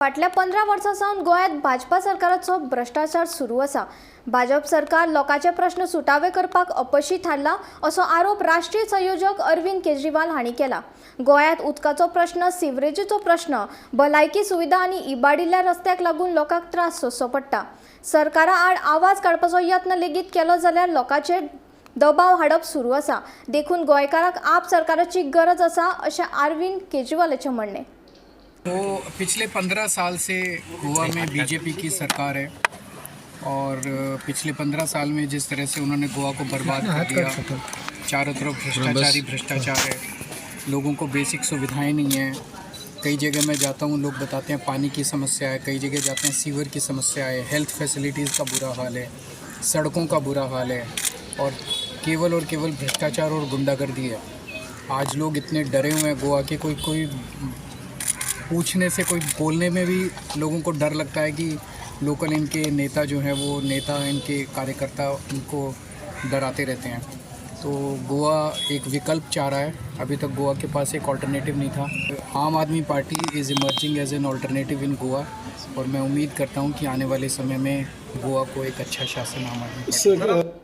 फाटल्या 15 वर्सां सावन गोंयांत भाजपा सरकाराचो भ्रश्टाचार सुरू आसा. भाजप सरकार लोकांचे प्रश्न सुटावे करपाक अपयशी थारला असो आरोप राष्ट्रीय संयोजक अरविंद केजरीवाल हांणी केला. गोंयांत उदकाचो प्रश्न, सिवरेजीचो प्रश्न, भलायकी सुविधा आनी इबाडिल्ल्या रस्त्याक लागून लोकांक त्रास सोंसचो पडटा. सरकारा आड आवाज काडपाचो यत्न लेगीत केलो जाल्यार लोकांचेर दबाव हाडप सुरू आसा. देखून गोंयकारांक आप सरकाराची गरज आसा अशें अरविंद केजरीवालाचें म्हणणें. तो पिछले 15 साल से गोवा में बीजेपी की सरकार है और पिछले 15 साल में जिस तरह से उन्होंने गोवा को बर्बाद कर दिया, चारों तरफ भ्रष्टाचार ही भ्रष्टाचार है, लोगों को बेसिक सुविधाएं नहीं हैं। कई जगह मैं जाता हूँ, लोग बताते हैं पानी की समस्या है, कई जगह जाते हैं सीवर की समस्या है, हेल्थ फैसिलिटीज़ का बुरा हाल है, सड़कों का बुरा हाल है और केवल भ्रष्टाचार और गुंडागर्दी है। आज लोग इतने डरे हुए हैं गोवा के, कोई कोई पूछने से, कोई बोलने में भी लोगों को डर लगता है कि लोकल इनके नेता जो हैं, वो नेता, इनके कार्यकर्ता उनको डराते रहते हैं। तो गोवा एक विकल्प चाह रहा है। अभी तक गोवा के पास एक ऑल्टरनेटिव नहीं था। आम Aadmi party is emerging as an alternative in Goa और मैं उम्मीद करता हूँ कि आने वाले समय में गोवा को एक अच्छा शासन आम आदमी पार्टी सर.